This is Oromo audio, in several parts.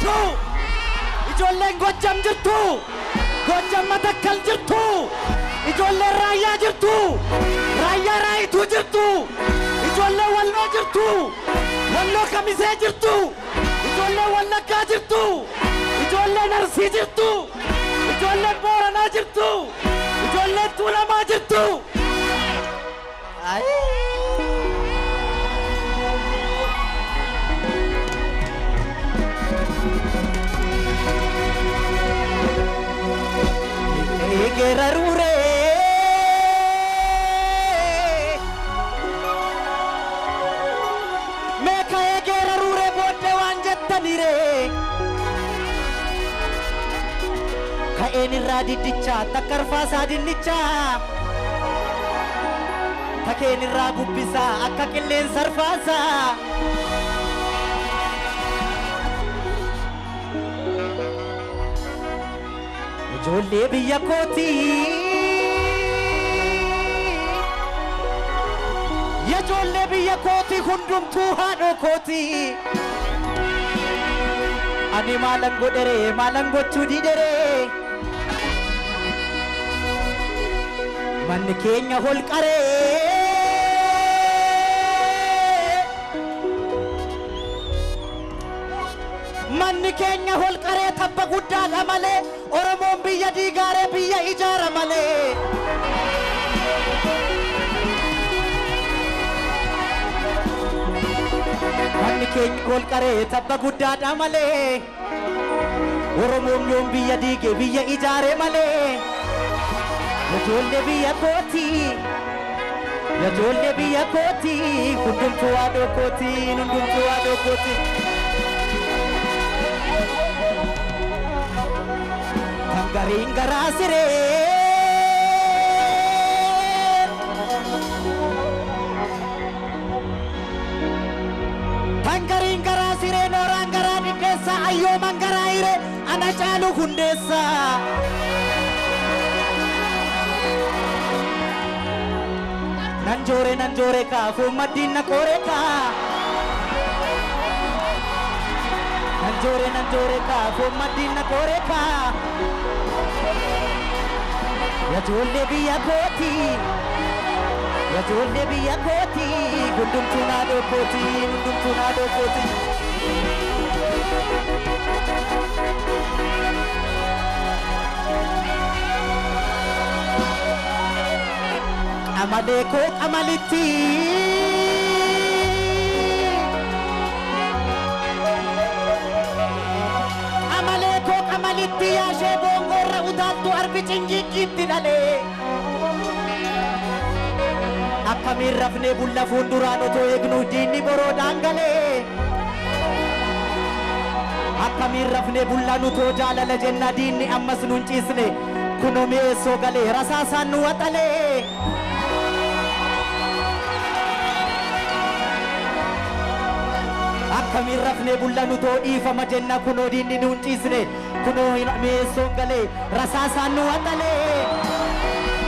Jirtu! Ijoolleen Gojjam jirtu! Gojjam Matakkal jirtu! Ijoolleen Raayyaa jirtu! Raayyaa Raayituu jirtu! Ijoolleen Walloo jirtu! Walloo Kamisee jirtu! Ijoolleen Wallaggaa jirtu! Ijoolleen Arsii jirtu! Ijoolleen Booranaa jirtu! Ijoolleen Tuulamaa jirtu! Egerarure Meeka egerarure booddee waan jettanire Ka'een irraa diddicha takkarfaasaa dinnicha Takeen irraa gubbisaa akka qilleensa arfaasaa Ijoollee biyya kootii Ijoollee biyya kootii hundumtuu haadhoo kootii Ani maalan godhere maalan gochuu didere Manni keenya holqaree Manni keenya holqaree tabba guddaadha malee Oromoon biyya diigaaree biyya ijaara malee. Manni keenya holqaree tabba guddaadha malee Oromoon yoom biyya diige biyya ijaare malee. Ijoollee biyya kootii Ijoollee biyya kootii hundumtuu haadhoo kootii hundumtuu haadhoo kootii. Kan gariin garaa siree Kan gariin garaa siree nooraan garaa dhidheessa ayyooman garaa hiree ana caalu hundeessa. Nan joore nan joore kaa foon maddiin na qoore kaa. Nan joore nan joore kaa foon maddiin na qoore kaa. Ijoollee biyya kootii Ijoollee biyya kootii hundumtuu naadhoo kootii hundumtuu naadhoo kootii. Qamalee koo qamalitti. Qamalee koo qamalitti yaashee boongoorra utaaltu arbi cingiggiitti dhalee. Akkamiin rafnee bulla fuulduraan otoo eegnu diinni boroodhaan galee. Akkamiin rafnee bulla nutoo jaalala jenna diinni ammas nun ciisne kunoo mi'eessoo galee rasaasaan nu waxalee. Akkamiin rafnee bulla nutoo dhiifama jenna kunoo diinni nun ciisne kunoo mi'eessoon galee rasaasaan nu waxalee.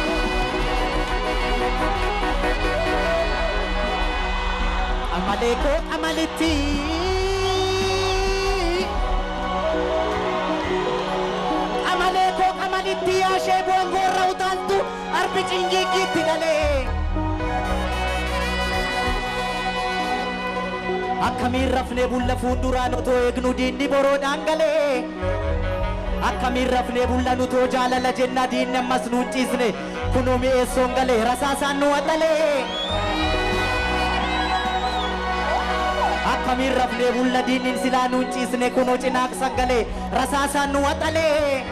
Qamalee koo qamalitti. Qamalee koo qamalitti yaashee boongoorra utaaltu arbi cingiggiitti galee. Akkamiin rafnee bulla fuulduraan otoo eegnu diinni boroodhaan galee. Akkamiin rafnee bulla nutoo jaalala jenna diinni ammas nuun ciisne kunoo mi'eessoon galee rasaasaan nu waxalee. Akkamiin rafnee bulla diinni silaa nuun ciisne kunoo cinaaqsan galee rasaasaan nu waxalee.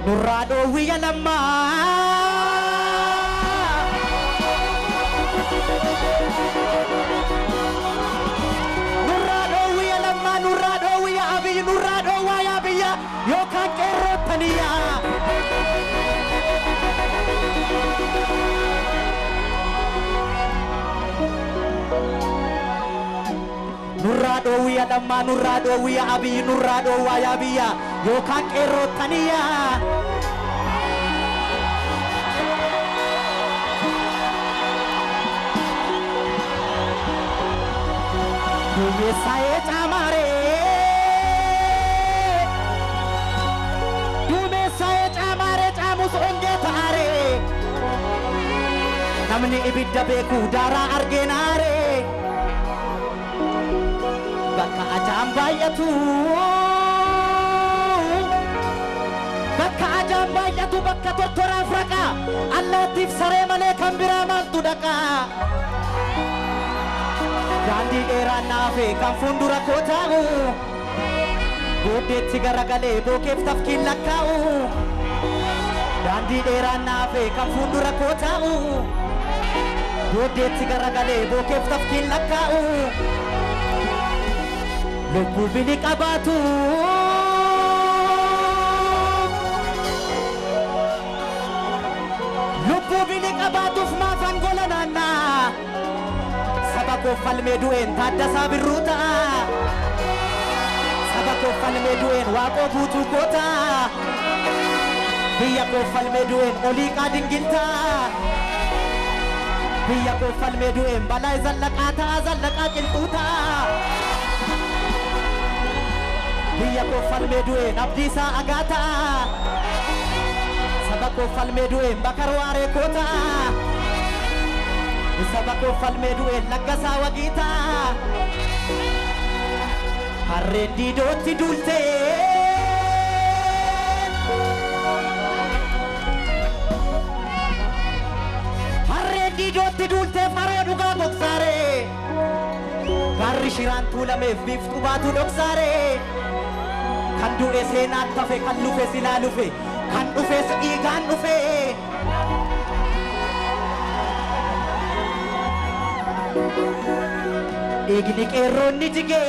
Nurraa dhoowwiyya lammaa. Nurraa dhoowwiyya lammaa nurraa dhoowwiyya Abiyyi nurraa dhoowwaa yaa biyya yookaan qeerroottaniyyaa. Nurraa dhoowwiyya lammaa nurraa dhoowwiyya Abiyyi nurraa dhoowwaa yaa biyya yookaan qeerroottaniyyaa. Duumessaa'ee caamaaree duumessaa'ee caamaaree caamus ongee ta'aaree namni ibidda beeku daaraa argeenaaree bakka ajaan baay'atu bakka ajaan baay'atu bakka tortoraaf raqa allaattiif saree malee kan biraa maaltu dhaqa daandii dheeraan naafe kan fuuldura koo taa'u booddeetti garagalee bookeef tafkiin lakkaa'u daandii dheeraan naafe kan fuuldura koo taa'u booddeetti garagalee bookeef tafkiin lakkaa'u lubbuu bini qabaatu lubbuu bini qabaatuuf maaf angola naannaa saba koo falmee du'een Taaddasaa Birruu ta'a saba koo falmee du'een Waaqoo Guutuu koo ta'a biyya koo falmee du'een Oliiqaa Dingil ta'a biyya koo falmee du'een Balaa Zallaqaa ta'a Zallaqaa Qilxuu ta'a biyya koo falmee du'een Abdiisaa Agaa ta'a saba koo falmee du'een Bakar Waaree koo ta'a saba koo falmee du'een Laggasaa Wagii ta'a harreen diidootti duultee harreen diidootti duultee faroo dhugaa dhoksaaree gaarri shiraan tuulameef biiftuu baatu dhoksaaree kan du'e seenaatti hafe kan lufe silaa lufe kan dhufes dhiigaan dhufe. Dhiigni qeerroon ni jigee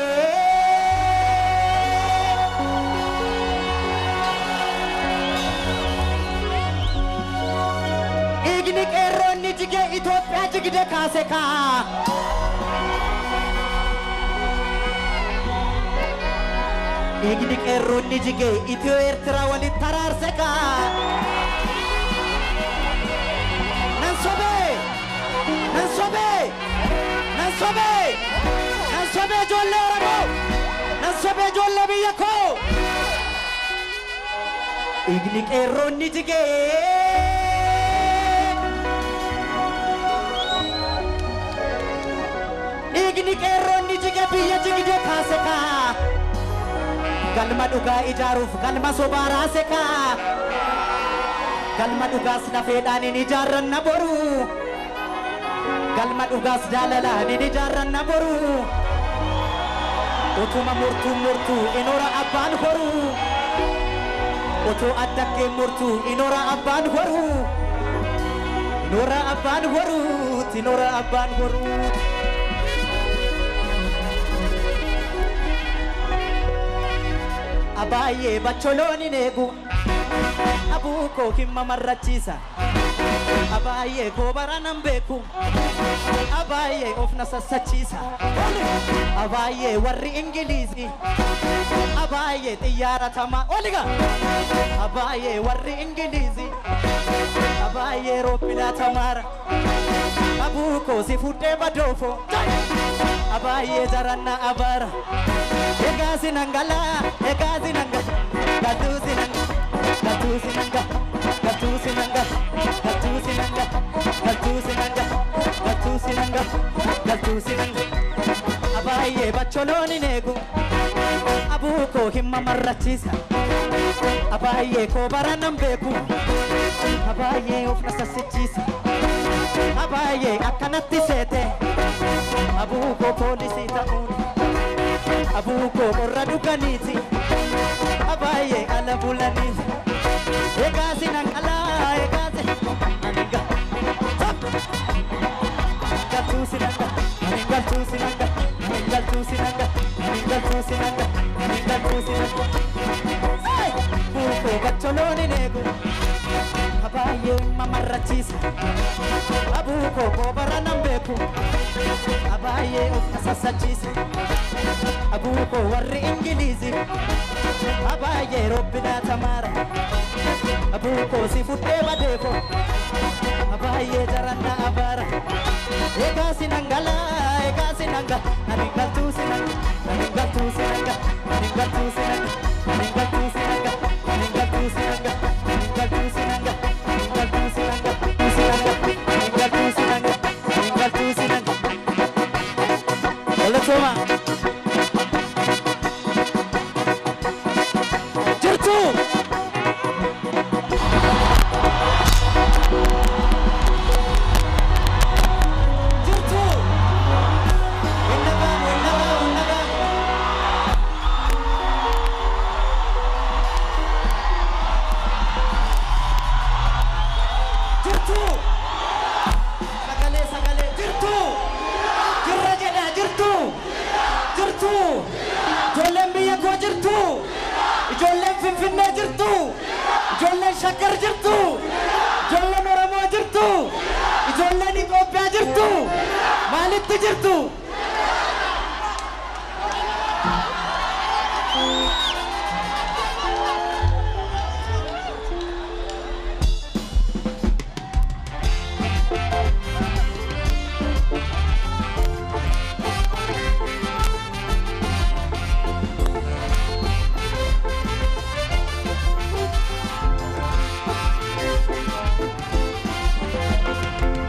dhiigni qeerroon ni jigee Itoophiyaa jigde kaase kaa. Dhiigni qeerroon ni jigee Itiyoo Eertiraa walitti taraarse kaa. Nan sobee! Nan sobee! Nan sobee! Nan sobee ijoollee Oromoo! Nan sobee ijoollee biyya koo! Dhiigni qeerroon ni jigee dhiigni qeerroon ni jigee biyya jigdee kaase kaa. Galma dhugaa ijaaruuf galma sobaa raase kaa. Galma dhugaas lafeedhaan hin ijaarranna boru. Galma dhugaas jaalalaan hin ijaarranna boru. Utuma murtuu murtuu inoora abbaan horu. Utuu addakkee murtuu inoora abbaan horu. Inoora abbaan horu inoora abbaan horu. Abaayyee bacholoon hin eegu abuu koo hin mamarrachiisa abaayyee koo bara nan beeku abaayyee of na sassachiisa abaayyee warri Ingiliizii abaayyee xiyyaara tamaa oliga abaayyee warri Ingiliizii abaayyee rooppilaa tamaara abuu koo si fudhee badoofo abaayyee jaranna abaara egaa sinangala egaa sinanga galtuu sinanga galtuu sinanga galtuu sinanga galtuu sinanga galtuu sinanga galtuu sinanga galtuu sinanga abaayyee bacholoon hin eegu abuu koo hin mamarrachiisa abaayyee koo bara nan beeku abaayyee of na sassichiisa abaayyee akkanatti seete abuu koo poolisii ta'uun abuu koo qorra dhuganiiti abaayyee ala bulaniiti egaa sinangala egaa sinanga galtuu sinanga galtuu sinanga galtuu sinanga galtuu sinanga galtuu sinanga abuu koo bacholoon hin eegu abaayyee mamarrachiisa abuu koo koobara nan beeku abaayyee of na sassachiisa abuu koo warri Ingiliizii abaayyee roobbinaa tamaara abuu koo si fudhee badeefo abaayyee jaranna abaara egaa sinangala egaa sinanga ani galtuu sinanga. galtuu sinanga, ani galtuu sinanga, ani galtuu sinanga, ani galtuu sinanga, ani galtuu sinanga, sinanga, ani galtuu sinanga, ani galtuu sinanga. Galatoma. Jirtu. Jirtu. Innagaamu, innagaamu, innagaamu. Jirtu. Sagalee, sagalee. Jirtu. Jirra jedhaa jirtu. Jirtu. Ijoolleen biyya koo jirtu. Ijoolleen Finfinnee jirtu. Ijoolleen Shaggar jirtu. Ijoolleen Oromoo jirtu. Ijoolleen Itoophiyaa jirtu. Maalitti jirtu?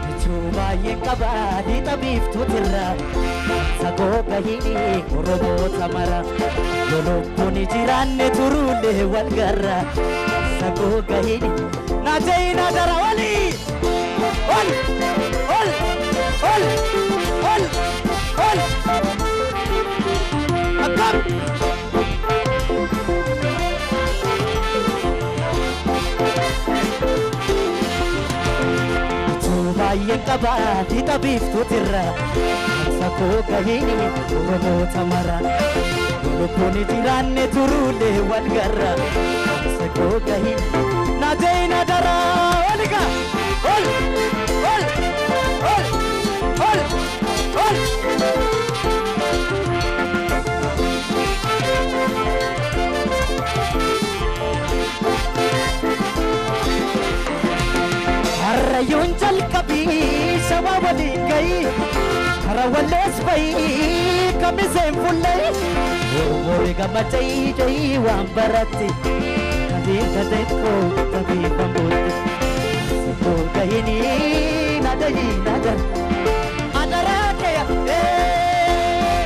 Michuu baay'een qaba lixa biiftuutirra sagoo gahini Oromoota mara yoo lubbuun jiraanne turuullee wal garra sagoo gahini naajayina dara olii ol ol ol ol ol akkam. Michuu baay'een qaba lixa biiftuutirra sakoo gahini Oromoota mara lubbuun jiraanne turuullee wal garra sakoo gahini naajayina dara oliga ol ol ol ol ol. Harrayyuun jalqabii shawaa waliin gahii kara wallees bahii kamiseen fuullee Oromoon gammachee jayii waan baratti kadeen kadeen koo tabii bambuutti sakoo gahini nadayii nadar adaraa keeya ee.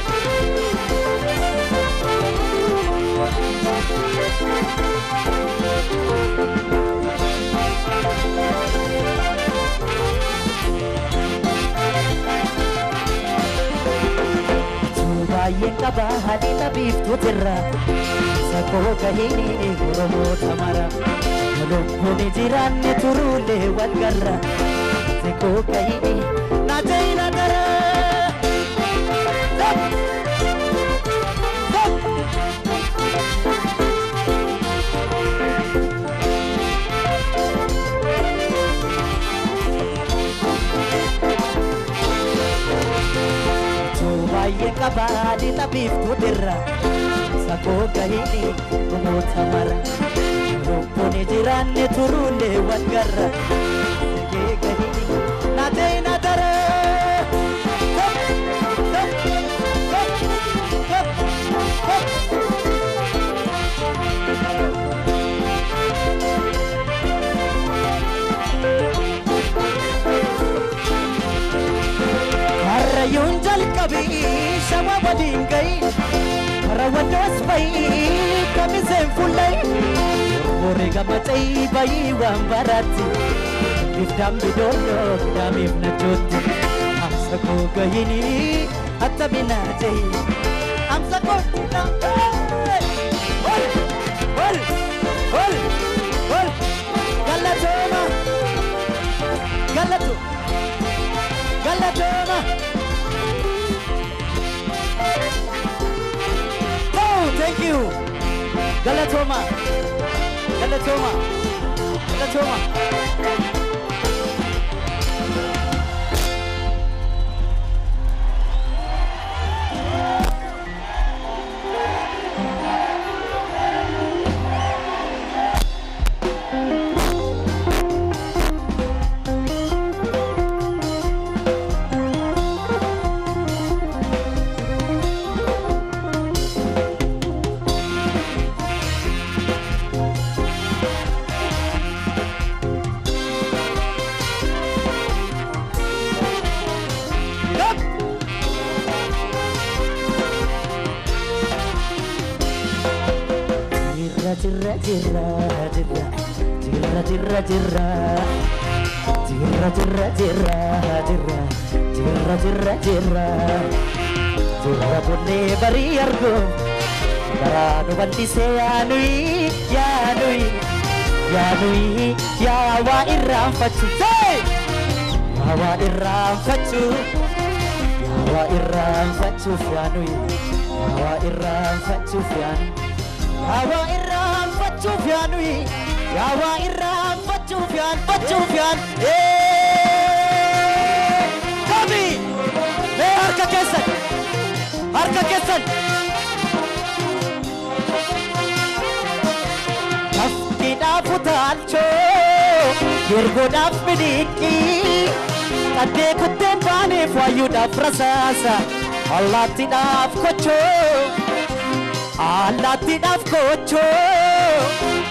Michuu baay'een qaba halixa biiftuutirra sakoo gahini Oromoota mara lubbuun jiraanne turuullee wal garra sakoo gahini naajayina dara. Zap! Zap! Michuu baay'een qaba lixa biiftuutirra sakoo gahini Oromoota mara lubbuun jiraanne turuullee wal garra sakee gahini naajayina dara. Zap! Zap! Zap! Zap! Zap! Karrayyuun jalqabii shawaa waliin gahii kara walloos bahii kamiseen fuullee Oromoon gammachee bahii waan baratti biftaan bidooloo gidaamiif nachooti amsa koo gahini attamina jahi amsa koo ol ol ol ol galatooma galatu galatooma. Oh, thank you. Galatoma. Galatoma. Galatoma. Jirra jirra jirra jirra jirra jirra jirra jirra jirra jirra jirra jirra jirra jirra bonnee barii argu garaa nu bal'isee yaanuyi yaanuyi yaanuyi yaa waa irraanfachuu yaa waa irraanfachuu yaa waa irraanfachuuf yaanuyi yaa waa irraanfachuuf yaanuyi yaa waa irraanfachuuf yaanuyi yaa waa irraanfachuuf yaanfachuuf yaan kami mee harka keessan harka keessan tafkiidhaaf utaalchoo yergoodhaaf miliqii qaddee kutteen baaneef waayyuudhaaf rasaasa allaattiidhaaf kochoo allaattiidhaaf kochoo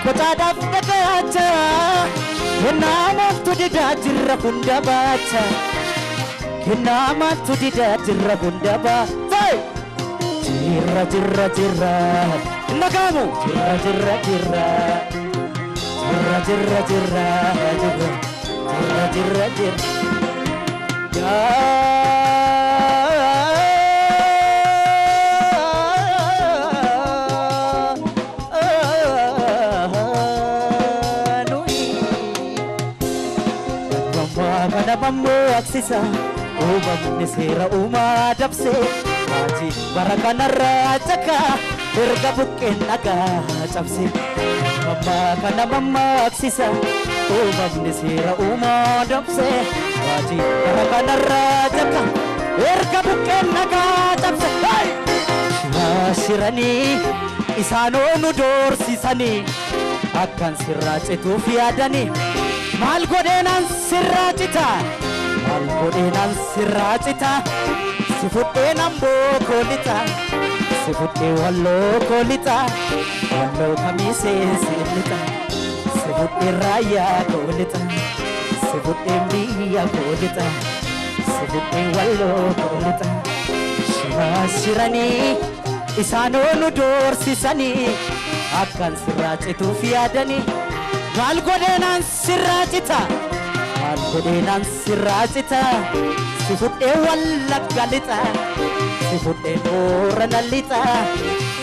qotaadhaaf dhagaacha kennaa maaltu didaa jirra hunda baacha kennaa maaltu didaa jirra hunda baacha jirra jirra jirra nagaamu jirra jirra jirra jirra jirra jirra jirra jirra jirra jirra Aksisa uumamni seera uumaa dabse hojii bara kanarraa jaka erga buqqeen dhagaa cabse mammaa kana mammaaksisa uumamni seera uumaa dabse hojii bara kanarraa jaka erga buqqeen dhagaa cabse shiranii isaanoo nu doorsisanii akkan sirraa cituuf yaadanii maal godheenaan sirraa citaa maal godheenaan sirraa citaa si fudheen amboo koolixa si fudhee walloo koolixa walloo kamiisee siin lixa si fudheen raayyaa koolixa si fudheen biyya koolixa si fudheen walloo koolixa shiraa shiranii isaanoo nu doorsisanii akkan sirraa cituuf yaadanii maal godheenaan sirraa citaa maal godheenaan sirraa citaa si fudhee wallagga lixa si fudheen boorana lixa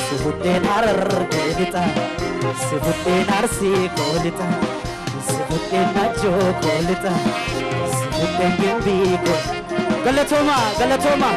si fudheen harargee lixa si fudheen arsii koo lixa si fudheen najjoo koo lixa si fudheen gimbii koo galatooma galatooma.